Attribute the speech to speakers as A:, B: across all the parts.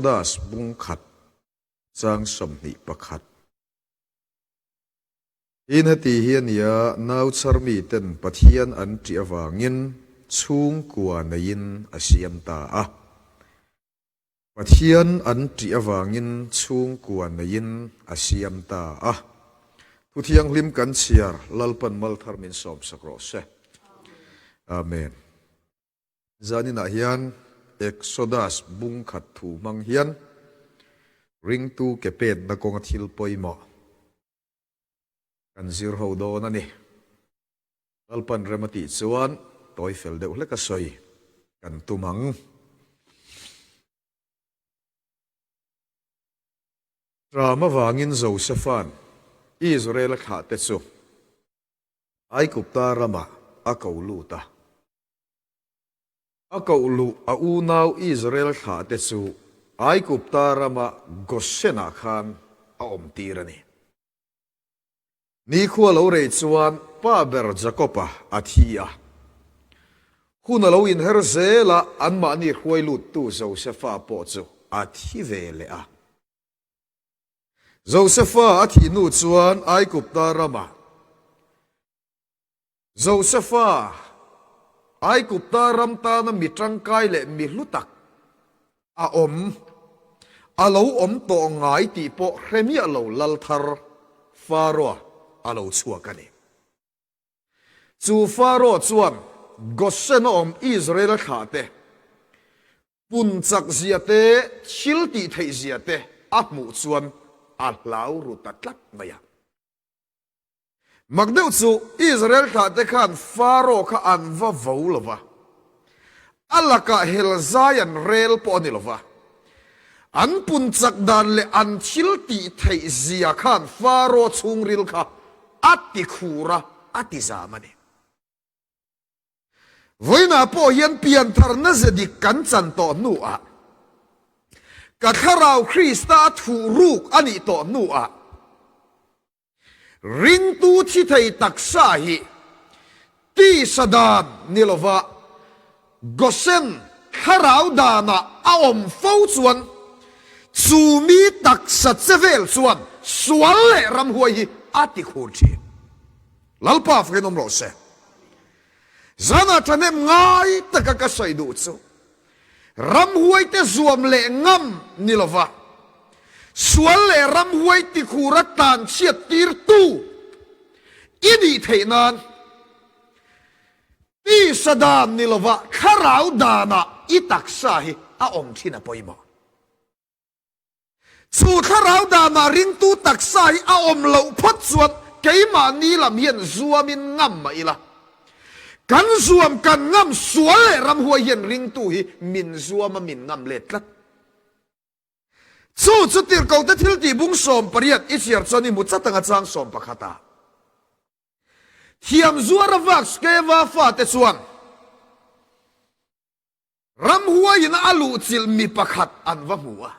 A: Das bung khat chang 21. Tin heti hi a nia, nau chhar miten Pathian an ṭih avangin chhungkua neiin a siam ta a. Pathian an ṭih avangin chhungkua neiin a siam ta a. Thu thianghlim kan chhiar Lalpan Malthar min sawmsak rawh se. Amen. Zaninah hian Exodus bung khat thu hmang hian ringtu ke petna kawnga thil pawimawh kan zir ho dawn a ni. Lalpan rem a tih chuan tawi fel deuh hlek a sawi kan tum ang. Ram avangin Josepha'n Israel-a thlahte chu Aigupta ramah a ko lut a. A koh luh a unau Israel thlahte chu Aigupta rama Goshen-ah khan a awmtir a ni. Nikhua lo rei chuan pa ber Jakob-a a thi a. Hun a lo inher zel a, anmahni hruai luttu Josefa pawh chu a thi ve leh a. Josefa a thih hnu chuan Aigupta ramah Josefa, Aigupta ram tana mi tangkai leh mi hlu tak a awm, a lo awm tawh ngai tih pawh hre miah lo lal thar Faroa a lo chhuak a ni. Chu Faroa chuan Goshen-a awm Israel-a thlahte pun chak zia te, thil tih theih zia te a hmuh chuan a hlau ru ta tlat mai a. Mak deuh chu Israel thlahte khan Faro kha an va vo lo va, a lakah hel zai an rel pawh a ni lo va. An pun chak dan leh an thil tih theih zia khan Faro chhungril kha a ti khur a, a ti zam a ni. Vawiinah pawh hian piantharna ze dik kan chan tawh hnuah, ka thlarau Krista a thuh ruk a nih tawh hnuah, Ringtu thi thei taksa hi tisa dan ni lova Gosen thlarau danah a awm fo chuan chu mi taksa che vel chuan sual leh ramhuai hi a ti khur thin. Lalpa fakin awm rawh se. Zanah thahnem ngai taka ka sawi duh chu Ramhuaite zuam leh ngam ni lova, sual leh ramhuai tikhura tlanchhiat tirtu i nih theih nan tisa dan ni lova thlarau danah i taksa hi a awm thin a pawimawh. Chu thlarau danah ringtu taksa hi a awm loh phawt chuan keimahni lam hian zuamin ngam mah ila. Kan zuam kan ngam sual leh ramhuai hian ringtu hi min zuam a min ngam let tlat. Chu chu tirhkohte thiltih bung 18 i chhiar chuan i hmu chat anga chang 11 ah. Thiam zuar a vak Skeva fate chuan Ramhuaiin a luhchilh mi pakhat an va hmu a.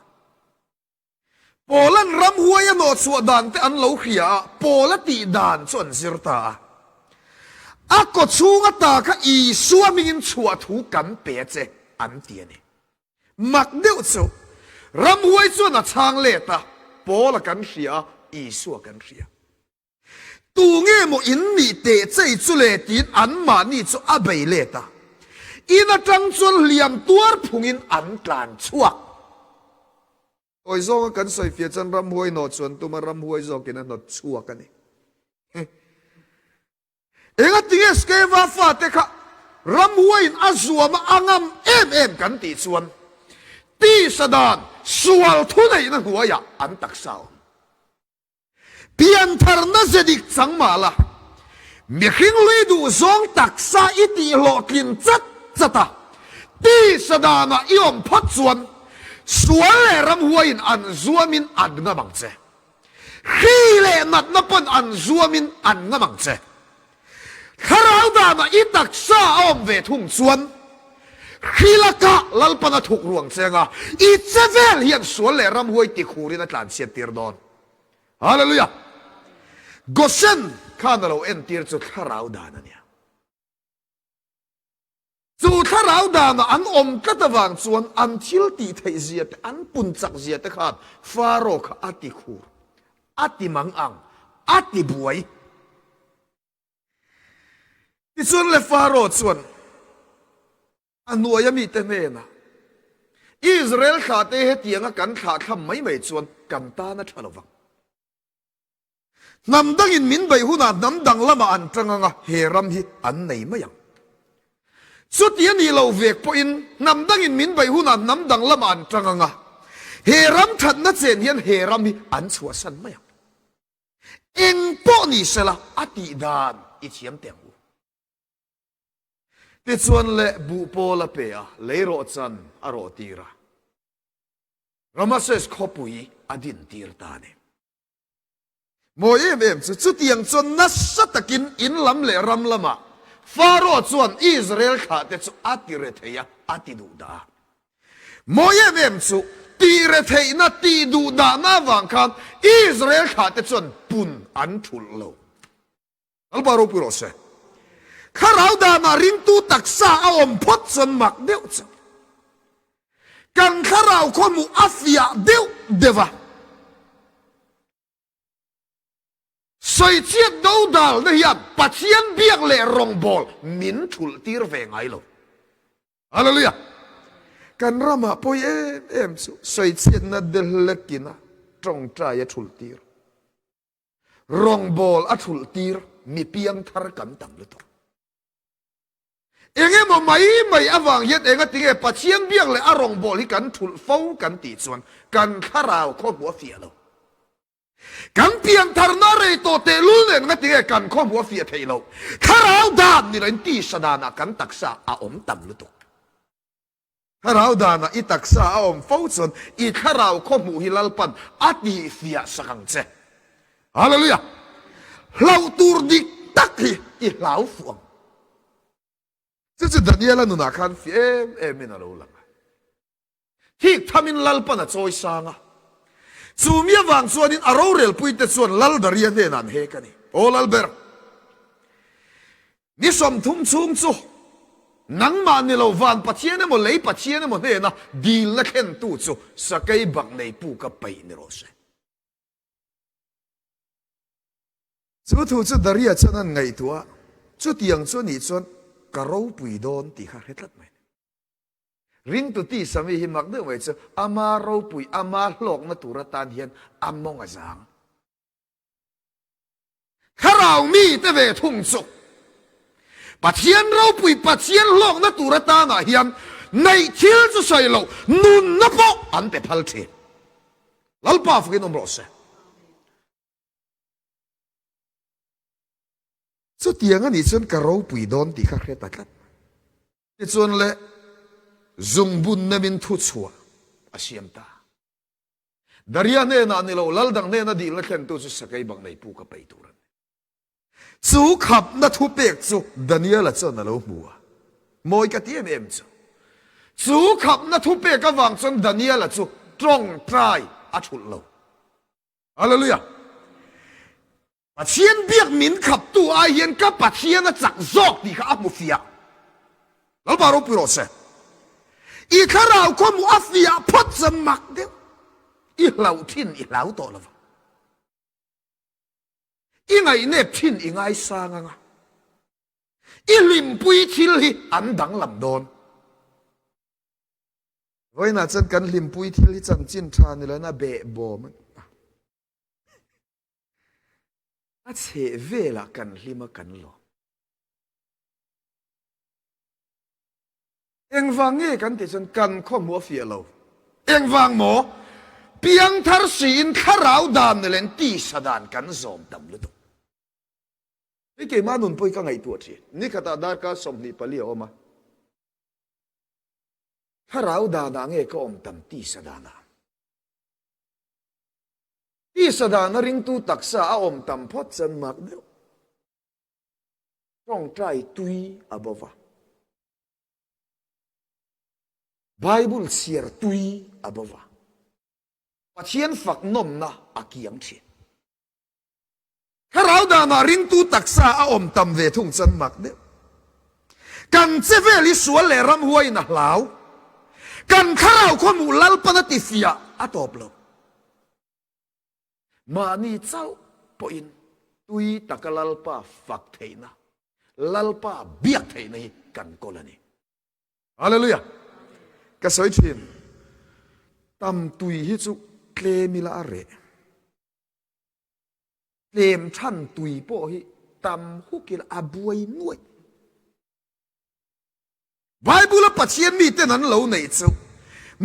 A: Paula'n ramhuai a nawhchhuah dan te an lo hria a, Paula tih dan chu an zir ta a. A kawchhung ata kha Isua hmingin chhuah thu kan pe a che, an ti a ni. Mak deuh chu, ramhuai chuan a chhang let a, Paula kan hria a, Isua kan hria. Tu nge maw in nih teh chei chu le tiin anmahni chu a bei let a. In atang chuan hliam tuar phungin an tlan chhuak. Tawi zawnga kan sawi fiah chuan ramhuai hnawh chuan tuma ramhuai zawkin a hnawt chhuak a ni. Engatinge Skeva fate kha ramhuaiin a zuam a a ngam em em kan tih chuan tisa dan sual thuneihna hnuaiah an taksa awm. Piantharna ze dik chang mah la, mihring lui duh zawng taksa i tih hlawhtlin chat chat a, tisa danah i awm phawt chuan sual leh ramhuaiin an zuamin an ngam ang che. Hri leh natna pawn an zuamin an ngam ang che. Thlarau danah i taksa a awm ve thung chuan hri lakah Lalpan a thuk ruang che anga i che vel hian sual leh ramhuai tikhurin a tlanchhiat tir dawn. Hallelujah! Goshen khan a lo entir chu thlarau dan a nia. Chu thlarau danah an awm tlat avang chuan an thil tih theih zia te, an pun chak zia te khan Faro kha a ti khur, a ti mang ang, a ti buai. Tichuan le Faro chuan a hnuaia mite hnenah, Israel thlahte hetianga kan thlahthlam mai mai chuan kan tan a tha lo vang. Hnam dangin min beih hunah hnam dang lamah an tang ang a, he ram hi an nei mai ang. Chuti a nih loh vek pawhin hnam dangin min beih hunah hnam dang lamah an tang ang a, he ram thatna chen hian he ram hi an chhuahsan mai ang. Eng pawh ni sela a tih dan i thiam teh ang u. Tichuan le buh pawl a pe a, lei rawh chan a rawh tir a. Ramasses khawpui a din tir ta a ni. Mawi em em chu chutiang chuan nasa takin in lam leh ram lamah Faro chuan Israel thlahte chu a ti rethei a, a ti duh dah a. Mawi em em chu tih retheihna, tih duh dahna avang khan Israel thlahte chuan pun an thulh lo. Lalpa ropui rawh se. Thlarau danah ringtu taksa a awm phawt chuan mak deuh chu kan thlarau khawhmuh a fiah deuh deuh a. Sawichhiat dodalna hian Pathian biak leh rawngbawl min thulh tir ve ngai lo. Hallelujah! Kan ramah pawi em em chu sawichhiatna delhlekin a tawngtai a thulh tir. Rawngbawl a thulh tir mi piangthar kan tam lutuk. Eng emaw mai mai avang hian enga tinge Pathian biak leh a rawngbawl hi kan thulh fo kan tih chuan kan thlarau khaw hmu a fiah lo. Kan piangtharna rei tawh tehlul nen nga tinge kan khaw hmu a fiah theih loh. Thlarau dan ni loin tisa danah kan taksa a awm tam lutuk. Thlarau danah i taksa a awm fo chuan i thlarau khawhmuh hi Lalpan a tihfiah sak ang che. Hallelujah! Hlauh tur dik tak hi i hlau fuh ang. Chu chu Daniela nunah khan fiah em emin a lo lang a. Thik thamin Lalpan a chawi sang a. Chu mi avang chuanin a rorelpuite chuan Lal Daria hnenah an hek a ni. Aw Lalber! Ni 30 chhung chu nangmah ni lo van Pathian emaw lei Pathian emaw hnena dilna thlentu chu sakei bak nei puka peih ni rawh se. Chu thu chu Daria chuan an ngaihtuah a, chutiang chu anih chuan ka ropui dawn tih kha hre tlat mai a ni. Ringtu tisa mi hi mak deuh mai chu ama ropui, ama hlawkna tur atan hian a mawng a zang. Thlarau mite ve thung chu Pathian ropui, Pathian hlawkna tur atanah hian neih thil chu sawi loh, nunna pawh an pe phal thin. Lalpa fakin awm rawh se. Chutiang a nih chuan ka ropui dawn tih kha hre ta tlat. Tichuan le zungbun nemin thuchhuah a siam ta. Daria hnenah ni lo, lal dang hnena dilna thlentu chu sakei bang nei pu ka peih tur a ni. Chu khapna thupek chu Daniela chuan a lo hmu a, mawi ka ti em em chu. Chu khapna thupek avang chuan Daniela chu tawngtai a thulh lo. Hallelujah! Pathian biak min khaptu ai hian ka Pathian a chak zawk tih kha a hmu fiah. Lalpa ropui rawh se. I thlarau khawhmuh a fiah phawt chuan mak deuh. I hlauh thin i hlau tawh lo vang. I ngaihnep thin i ngaisang anga. I hlimpui thil hi an danglam dawn. Vawiinah chuan kan hlimpui thil hi chanchin tha ni loin a behbawm a ni. A chheh velah kan hlim a kan lawm. Engvang nge kan tih chuan kan khawhmuh a fiah lo. Engvang maw? Piangthar siin thlarau dan leh tisa dan kan zawm tam lutuk. Hei keimah nun pawh hi ka ngaihtuah thin. Nikhatah darkar 24 a awm a. Thlarau danah nge ka awm tam tisa danah? Tisa dana ringtu taksa a awm tam phawt chuan mak deuh. Tawngtai tui a bo va. Bible chhiar tui a bo va. Pathian fak nawmna a kiang thin. Thlarau danah ringtu taksa a awm tam ve thung chuan mak deuh. Kan chevel hi sual leh ramhuaiin a hlau. Kan thlarau khawhmuh Lalpan a tifiah a tawp lo. Mahni chauh pawhin tui taka Lalpa fak theihna, Lalpa biak theihna hi kan kawl a ni. Hallelujah! Ka sawi thin, tam tui hi chu tlem ila a reh. Tlem than tui pawh hi tam huk ila a buai nuaih. Bible-a Pathian miten an lo neih chu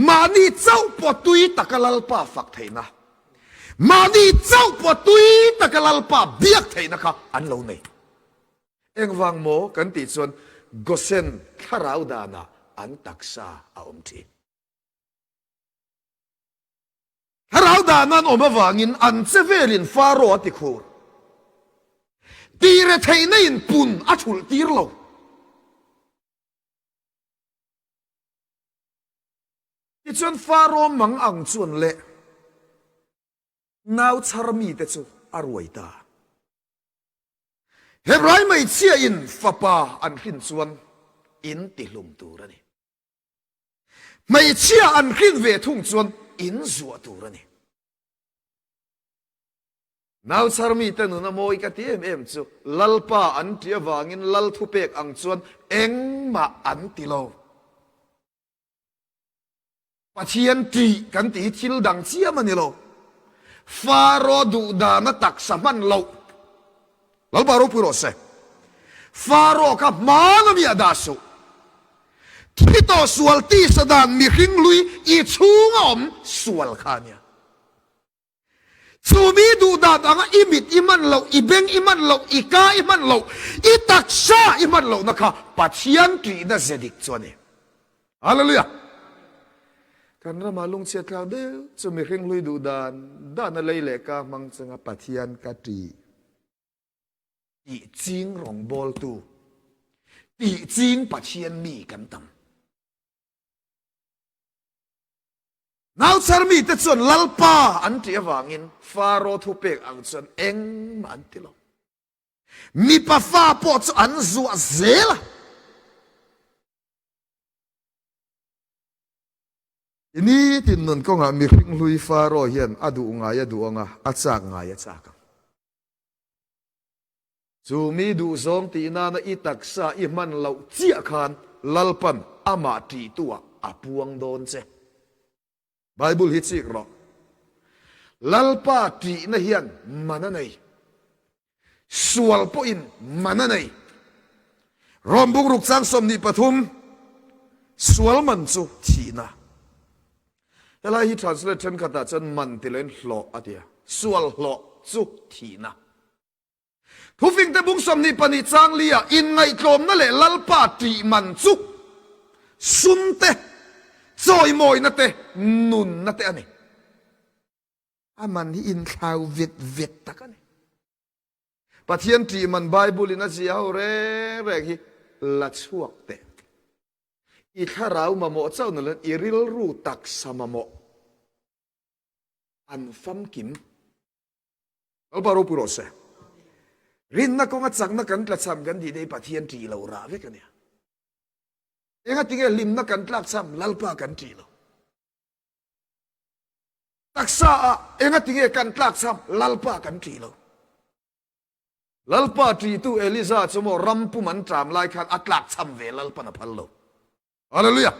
A: mahni chauh pawh tui taka Lalpa fak theihna, mahni chauh pawh tui taka Lalpa biak theihna kha an lo nei. Engvang maw kan tih chuan Gosen thlarau danah an taksa a awm thin. Thlarau dan an awm avangin an che velin Faro a tikhur. Tire theihna in pun a thulh tir lo. Tichuan Faro mang ang chuan leh nau chhar mite chu a ruai ta. Hebrai hmeichhia in fapa an hrin chuan in tihlum tur a ni. Hmeichhia an hrin ve thung chuan in zuah tur a ni. Nau chhar mite nuna mawi ka ti em em chu Lalpa an tih avangin Lal thupek ang chuan engmah an ti lo. Pathian tih kan tih hi thil dang chiam a ni lo. Faro duh dana taksa hman loh. Lalpa ropui rawh se. Faro kha hmana mi a dah suh. Thi tawh sual tisa dan mihring hlui i chhunga awm sual kha a nia. Chu mi duh dan anga i mit i hman loh, i beng i hman loh, i ka i hman loh, i taksa i hman lohna kha Pathian ṭihna ze dik chu a ni. Hallelujah! Kan ramah lungchhiat thlak deuh chu mihring hlui duh dan dana lei leh ka hmang chunga Pathian ka ṭih tih ching rawngbawltu, tih ching Pathian mi kan tam. Nauchar mite chuan Lalpa an ṭih avangin Faro thupek ang chuan engmah an ti lo. Mipa fa pawh chu an zuah zel a. I nitin nun kawngah mihring hlui Faro hian a duh ngai a duh ang a, a chak ngai a chak ang. Chu mi duhzawng tih nana i taksa i hman loh chiah khan Lalpan amah ṭihtuah a puang dawn che. Bible hi chik rawh. Lalpa ṭihna hian man a nei. Sual pawhin man a nei. Rom bungruk chang 23, Sual man chu thihna. Helai hi translate thenkhatah chuan man ti loin hlawh a ti a. Sual hlawh chu thihna. Thufingte bung 22 chang li-ah inngaihtlawmna leh Lalpa ṭih man chu sum te, chawimawina te, nunna te a ni. A man hi inthlau vet vet tak a ni. Pathian ṭih man Bible-in a ziah ho reng reng hi la chhuak teh. I thlarau mamawh chauh ni loin i rilru taksa mamawh an famkim. Lalpa ropui rawh se. Rinna kawnga chakna kan tlachham kan tih te hi Pathian ṭih lo rah vek a nia. Engatinge hlimna kan tlakchham Lalpa kan ṭih lo. Taksa ah engatinge kan tlakchham Lalpa kan ṭih lo. Lalpa ṭihtu Eliza chu maw ram pum an ṭam lai khan a tlakchham ve Lalpan a phal lo. Hallelujah.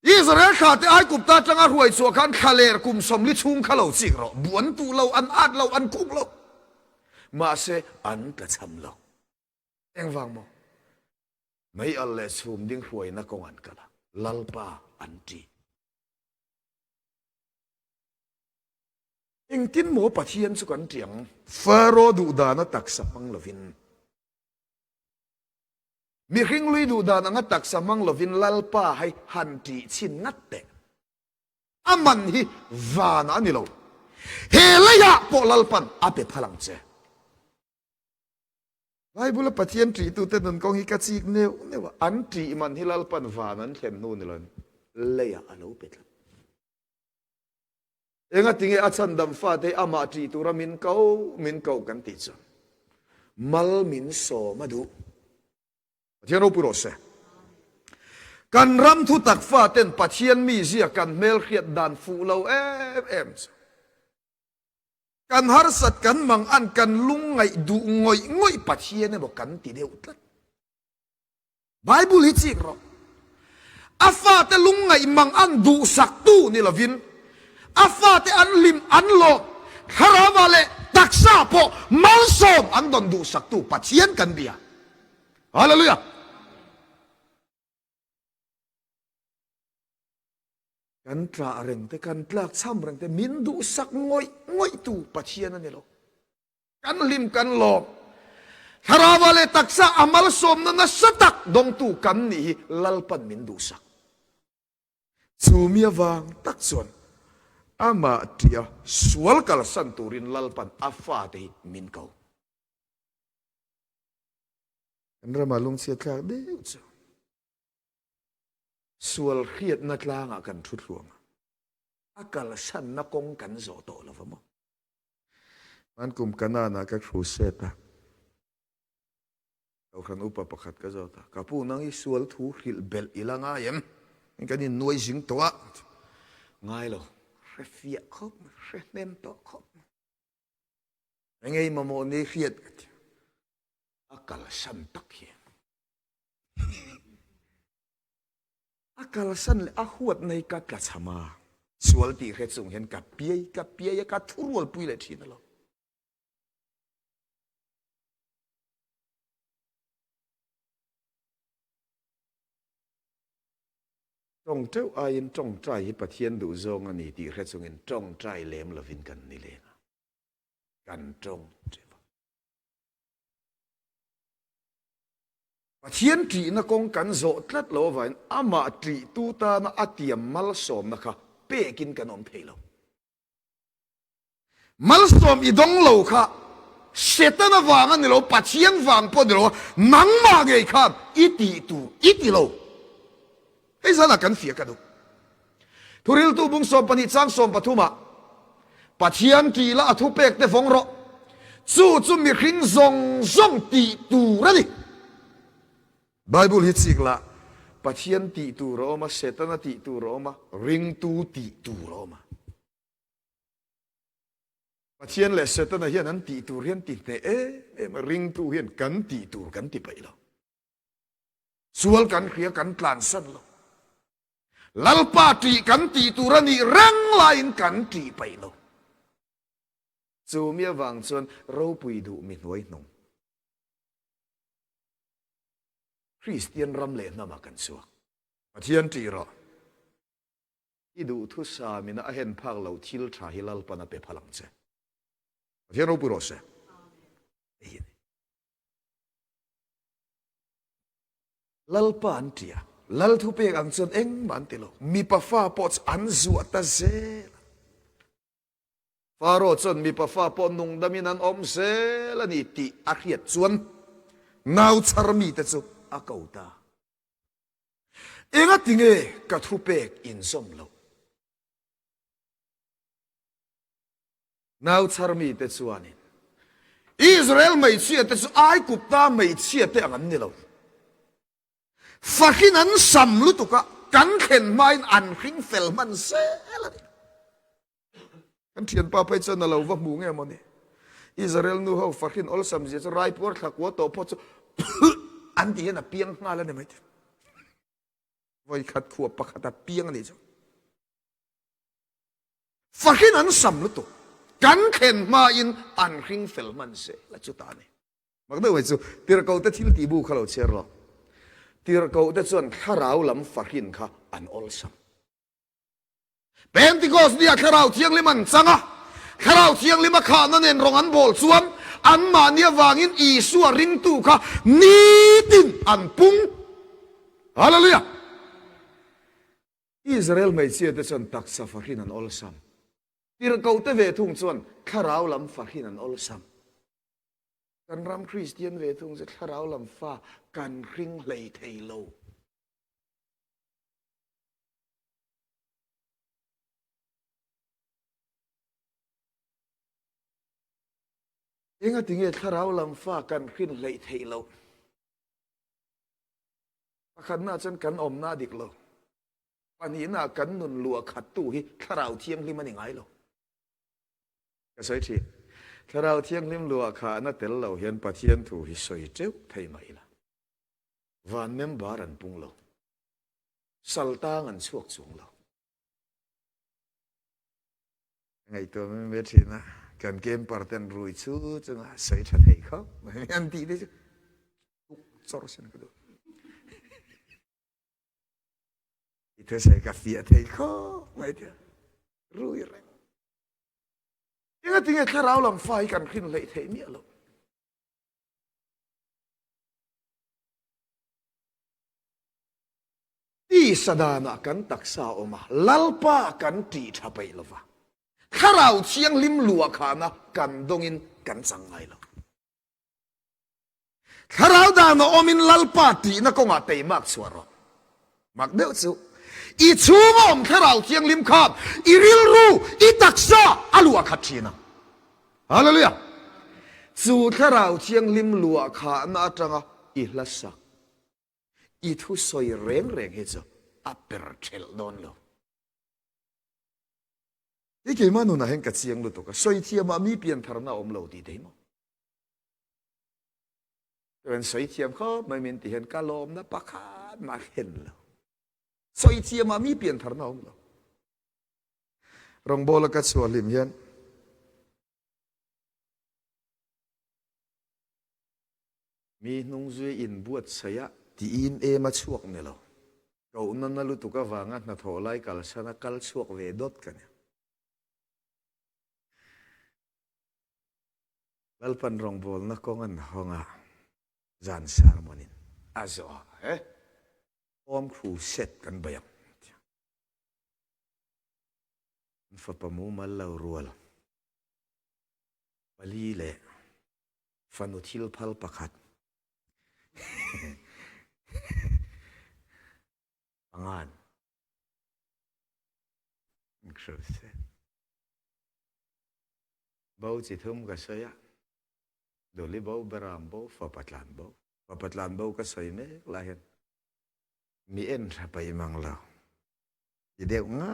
A: Israel thlate Aigupta atanga hruai chhuah khan thlaler kum 40 chhung kha lo chik rawh. Bu an tuh lo, an at lo, an kuk lo. Mahse, an tlachham lo. Engvang maw? Mei al leh chhum ding hruaina kawng an kal a, Lalpa an ṭih. Engtin maw Pathian chu kan ṭih ang? Faro duhdana taksa hmang lovin. Mihring lui duh dan anga taksa hmang lovin Lalpa hei han ṭih chhin ngat teh. A man hi vanah a ni lo. He leiah pawh Lalpan a pe phal ang che. Bible-a Pathian ṭihtute nun kawng hi ka chik neuh neuh a, an ṭih man hi Lalpan van an thlen hnu ni loin leiah a lo pe tlat. Engatinge a chhandam fate hi amah ṭih tura min ko min koh kan tih chuan mal min sawm a duh. Pathian ropui rawh se. Kan ram thutak faten Pathian mizia kan hmelhriat dan fuh lo em em chu. Kan harsat kan mang an kan lungngaih duh ngawih ngawih Pathian emaw kan ti deuh tlat. Bible hi chik rawh. A fate lungngaih mang an duhsaktu ni lovin, a fate an hlim an lawm, thlarauah leh taksa pawh malsawm an dawn duhsaktu Pathian kan bia. Hallelujah! Kan tlah reng te, kan tlak cham reng te, min duhsak ngawih ngawihtu Pathian a ni lo. Kan hlim kan lawm. Thlarauah leh taksa a malsawmna nasa tak dawngtu kan nih hi Lalpan min duhsak. Chu mi avang tak chuan amah tia sual kalsan turin Lalpan a fate hi min ko. Kan ramah lungchhiat thlak deuh chu sual hriatna tlangah kan thu thluang a, a kalsanna kawng kan zawh tawh lo va maw? Hman kum Kanaan-ah ka crusade a, Kohhran upa pakhat ka zawt a, Ka pu, nang i sual thu hrilh belh i la ngai em? Kan innuai zing tawh a, ngai lo, hre fiah khawp mai, hre hnem tawh khawp mai. Eng ei mamawh ni hriat ka ti. A kalsan tak hi. A kalsan leh a huat nei ka tla cham a, sual tih hre chung hian ka piai ka piai a, ka thurualpui leh thin alo. Tawng teuh aiin tawngtai hi Pathian duhzawng a ni tih hre chungin tawngtai lem lovin kan ni leng a, kan tawng teuh a. Pathian ṭihna kawng kan zawh tlat lo avangin amah ṭihtu tana a tiam malsawmna kha pekin kan awm thei lo. Malsawm i dawng lo kha Setana vang a ni lo, Pathian vang pawh a ni lo, nangmah ngei khan i tih tur i ti lo. Hei zanah kan fiah ka duh. Thuriltu bung 12 chang 13 ah Pathian tih la a thupek te vawng rawh. Chu chu mihring zawng zawng tih tur a ni. Bible hi chik la, Pathian tih tur a awm a, Setana tih tur a awm a, ringtu tih tur a awm a. Pathian leh Setana hian an tih tur hian ti hneh em em a, ringtu hian kan tih tur kan ti peih lo. Sual kan hria kan tlansan lo. Lalpa ṭih kan tih tur a nih reng laiin kan ṭih paih lo. Chu mi avang chuan ropui duh mi hnuai hnung. Kristian ram leh hnamah kan chhuak. Pathian ṭih rawh. I duhthusam ina a hen phak lo thil ṭha hi Lalpan a pe phal ang che. Pathian ropui rawh se. Hei hi a ni. Lalpa an ti a, Lal thupek ang chuan engmah an ti lo. Mipa fa pawh chu an zuah ta zel a. Faro chuan mipa fa pawh nungdamin an awm zel a ni tih a hriat chuan nau chhar mite chu a ko ta. Engatinge ka thupek inzawm loh? Nau chhar mite chuanin Israel hmeichhiate chu Aigupta hmeichhiate ang an ni lo. Fahin an sam lutuk a, kan thlen hmain an hring fel hman zel a ni. Kan thianpa phei chuan a lo va hmu nge maw ni? Israel nu ho fahin awlsam zia chu raipuar thla kua tawh pawh chu an ti hian a piang nghal a ni mai thei. Vawikhat khuap pakhat a piang a nih chu. Fahin an sam lutuk. Kan thlen hmain an hring fel hman zel a chuta a ni. Mak deuh mai chu Tirhkohte thil tih bu kha lo chhiar rawh. Tirhkohte chuan thlarau lam fahin kha an awlsam. Pentecost nia Thlarau Thianghlim an chang a, Thlarau Thianghlima khahna nen rawng an bawl chuan anmahni avangin Isua ringtu kha nitin an pung. Hallelujah! Israel hmeichhiate chuan taksa fahrin an awlsam. Tirhkohte ve thung chuan thlarau lam fahrin an awlsam. Kan ram Kristian ve thung chu thlarau lam fa kan hring hlei thei lo. Engatinge thlarau lam fa kan hrin hleih theih loh? Pakhatna chuan kan awmna a dik lo. Pahnihna kan nun luah khattu hi Thlarau Thianghlim a ni ngai lo. Ka sawi thin. Thlarau Thianghlim luah khahna tel lo hian Pathian thu hi sawi teuh thei mah ila. Van member an pung lo. Saltang an chhuak chuang lo. Ngaihtuah mai mai thin a, kan camper ten rui chu chunga sawi tha thei khawp mai an tih te chu tuk chawr sin ka duh. I thusawi ka fiah thei khawp mai tia rui reng. Engatinge thlarau lam fa hi kan hrin hleih theih miah lo. Tisa danah kan taksa a awm a, Lalpa kan tih tha peih lo va, Thlarau Thianghlim luahkhahna kan dawngin kan chang ngai lo. Thlarau dan a awmin Lalpa tihna kawngah teimak chhuah rawh. Mak deuh chu, i chhunga awm Thlarau Thianghlim khan i rilru, i taksa a luahkhat thin ang. Hallelujah! Chu Thlarau Thianghlim luahkhahna atanga i hlasak. I thusawi reng reng hi chu a per thelh dawn lo. I keimah nunah hian ka chiang lutuk a, sawi thiamah mi piantharna a awm lo tih thei maw? Chuan sawi thiam khawp mai min ti hian ka lawmna pakhat mah thlen lo. Sawi thiamah mi piantharna a awm lo. Rawngbawla ka chhuah hlim hian Mi hnungzui inbuatsaih a tiin em a chhuak ni lo. Kohna na lutuk avanga hnathawh lai kalsan a kal chhuak ve dawt ka ni. Lalpan rawngbawlna kawng an hawng a, zan sermon in a zawh a, he home crusade kan bei ang tia. An fapa mumal lo rual pali leh Fanu thil phal pakhat pangan Bo chi thum ka sawi a, Duli bo, Beram bo, Fapa tlan bo. Fapa tlan bo ka sawi mek lai hian mi en tha paih mang lo. Ti deuh nga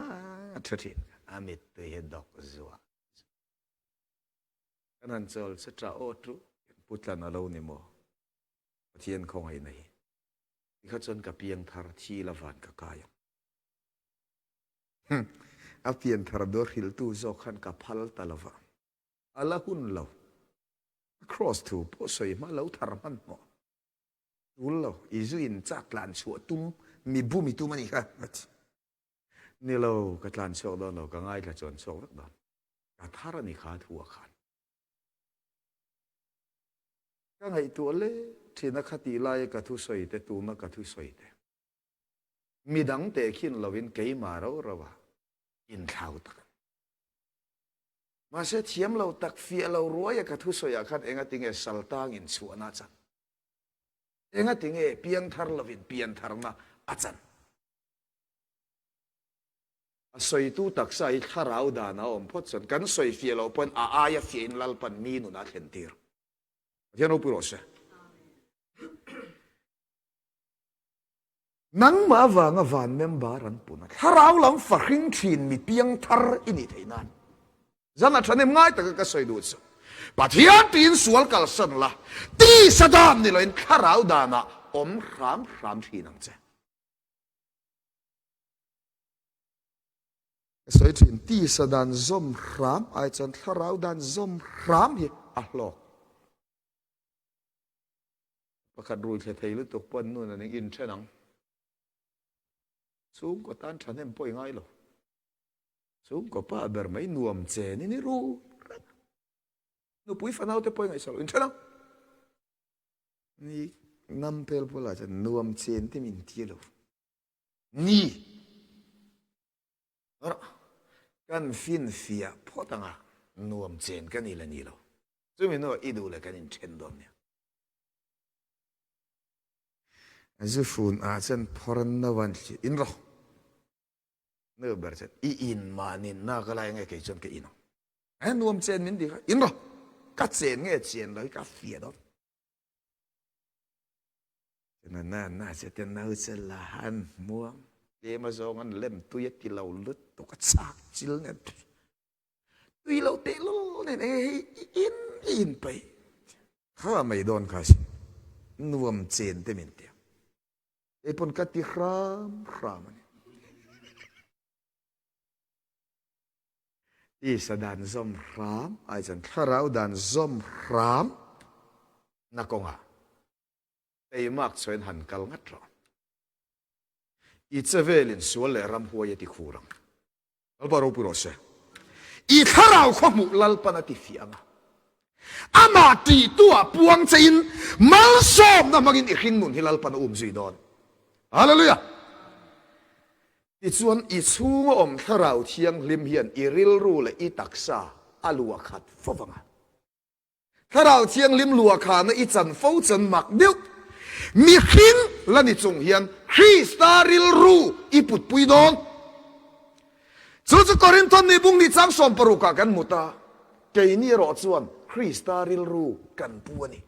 A: tha thin a mittui hi dawk zuah. Kan han chawl che ṭah aw ṭu Pu Tlan a lo ni maw? Pathian khawngaihna hi. Tikha chuan ka piangthar thi la van ka kai ang. A pianthar dawr hrilhtu zawk khan ka phal ta lo va. A la hun lo. A cross thu pawh sawi hma lo thar hmanhmawh. Tul lo, i zu in chak tlan chhuah tum mi bum i tum a nih kha. Ni lo, ka tlan chhuak dawn lo, ka ngaithla chuan chhuak vek dawn. Ka thar a ni kha thu ah khan. Ka ngaihtuah leh thin a kha tih laia ka thusawi te, tuna ka thusawi te. Midang tehkhin lovin keimah rau rau a inthlau tak a ni. Mahse thiam lo tak fiah lo ruaia ka thusawi ah khan engatinge saltang inchhuahna a chan? Engatinge piangthar lovin piantharna a chan? A sawitu taksa hi thlarau dan a awm phawt chuan kan sawi fiah loh pawn a aia fiahin Lalpan mi nun a thlen tir. Pathian ropui rawh se. Nangmah avanga van member an pun a, thlarau lam fahring thin mi piang thar i nih theih nan. Zan a thahnem ngai taka ka sawi duh chu Pathian tiin sual kalsan la, tisa dan ni loin thlarau danah awm hram hram thin ang che. Ka sawi thin, tisa dan zawm hram ai chuan thlarau dan zawm hram hi a hlawk. Pakhat rui thle thei lutuk pawh an nun an in then ang. Chhungkaw tan thahnem pawh i ngai lo. Chhungkaw pa ber mai nuam chen in i ru reng. Nupui fanau te pawh i ngaihsak lo, in then ang. Ni ngam pel bulah chuan nuam chen te min ti lo. Ni kan finfiah phawt anga nuam chen ka ni la ni lo. Chumi hnuah i duh leh kan inthen dawn nia. Zu fun ah chuan phawran no an thli in rawh. Nu ber chuan i in mahni na ka lai nge kei chuan ka in ang. A nuam chen min ti kha in rawh. Ka chen nge chen lo hi ka fiah dawn. Na na na che te nau che la han hmuam tlem a zawng an lem tui a ti lo lutuk a chak chil nen tui lo teh lul nen e hei in in pai kha mai dawn kha sin nuam chen te min tia e pon ka ti hram hram ani tisa dan zawm hram ai chuan thlarau dan zawm hram na kawnga Eimak chuan han kal ngat rawh. I chevelin sual leh ramhuai a ti khur ang. Lalpa ropui rawh se. I thlarau khaw hmuh Lalpan a ti fiah ang a. Amah tihtuah puang chein malsawmna hmangin i hringnun hi Lalpan a um zui dawn. Hallelujah! Tichuan i chhunga awm thlarau thianghlim hian i rilru leh i taksa a luah khat fo vang a. Thlarau Thianghlim luahkhahna i chan fo chan mak deuh. Mihring la ni chung hian Krista rilru i putpui dawn. Chu chu Korinthon ni bung ni chang 60 ah kan hmu ta. Keini erawh chuan Krista rilru kan pu a ni.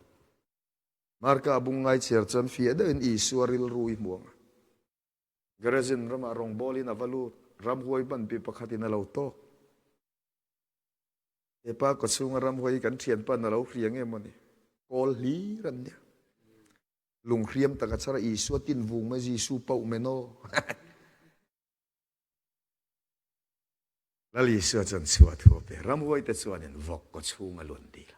A: Marka bung ngai chhiar chuan fiah deuhin Isua rilru i hmu ang a. Gerezin ramah rawngbawlin a va lut, ramhuai hmanpi pakhatin a lo tawk. He pa kawchhunga ramhuai hi kan thianpa na lo hria nge maw ni? Kawl hlir an nia. Lunghriam taka chhara Isua tin vung mai Jisu pauh men aw. Lal Isua chuan chhuah thu a pe. Ramhuai te chuanin vawk kawchhunga luan dil.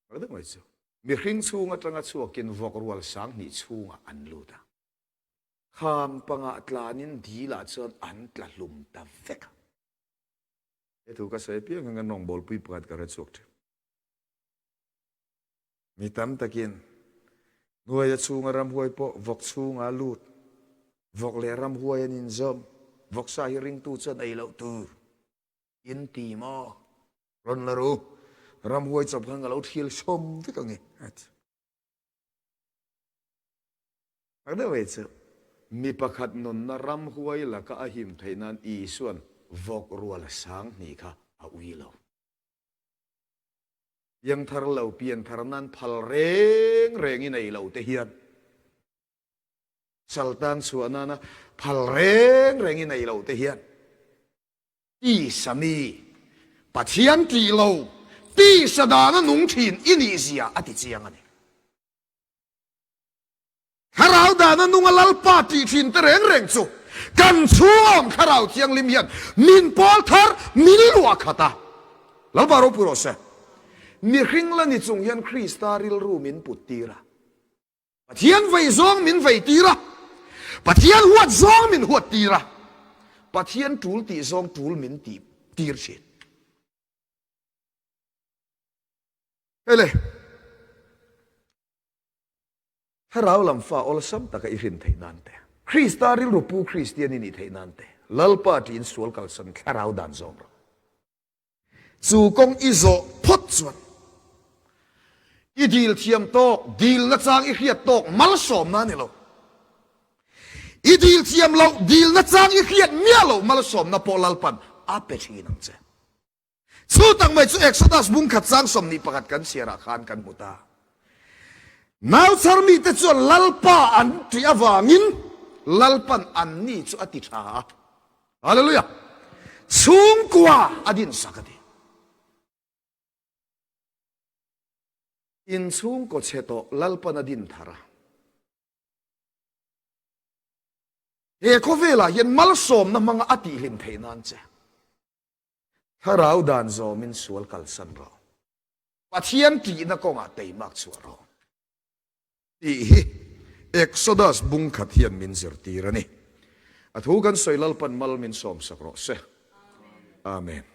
A: Mak deuh mai chu. Mihring chhung atanga chhuakin vawk rual 2000 chhungah an lut a. Kham pangah tlanin dilah chuan an tla hlum ta vek a. He thu ka sawi apiang hian kan rawngbawlpui pakhat ka hre chhuak thin. Mi tam takin hnuaia chhunga ramhuai pawh vawk chhunga lut, vawk leh ramhuai an inzawm, vawksa hi ringtu chuan ei loh tur in ti maw? Rawn la ru, ramhuai chawp khan ka lo thial sawm vek ang e, a ti. Tak deuh mai chu, mi pakhat nunna ramhuai laka a him theih nan Isua'n vawk rual 2000 kha a ui lo. Piangthar lo pianthar nan phal reng rengin ei lo te hian saltan chhuah nana phal reng rengin ei lo te hian tisa mi Pathian tih lo tisa dana nung thin i nih zia a ti chiang a ni. Thlarau dana nunga Lalpa tih thin te reng reng chu kan chhungawm Thlarau Thianghlim hian min pawl thar min luah khat a. Lalpa ropui rawh se. Mihring la ni chung hian Krista rilru min put tir a. Pathian vei zawng min vei tir a. Pathian huat zawng min huat tir a. Pathian tul tih zawng tul min tih tir thin. Hei le. Thlarau lam fa awlsam taka i hrin theih nan te, Krista rilru pu Kristian i nih theih nan te, Lalpa tiin sual kalsan thlarau dan zawm rawh. Chu kawng i zawh phawt chuan i dil thiam tawk, dil nachang i hriat tawk malsawmna a ni lo. I dil thiam loh, dil nachang i hriat miah loh malsawmna pawh Lalpan a pe thin ang che. Chu tak mai chu Exodus bung khat chang 21 kan chhiarah khan kan hmu ta. Nau chhar mite chuan Lalpa an ṭih avangin Lalpan anni chu a ti ṭha a. Hallelujah! Chhungkua a dinsak a ti. In chhungkaw chhe tawh Lalpan a din thar a. He khawvelah hian malsawmna hmanga a tihhlim theih nan che. Thlarau dan zawmin sual kalsan rawh. Pathian tihna kawngah teimak chhuah rawh. Tih hi Exodus bung khat hian min zirtir a ni. A thu kan sawi Lalpan mal min sawmsak rawh se. Amen.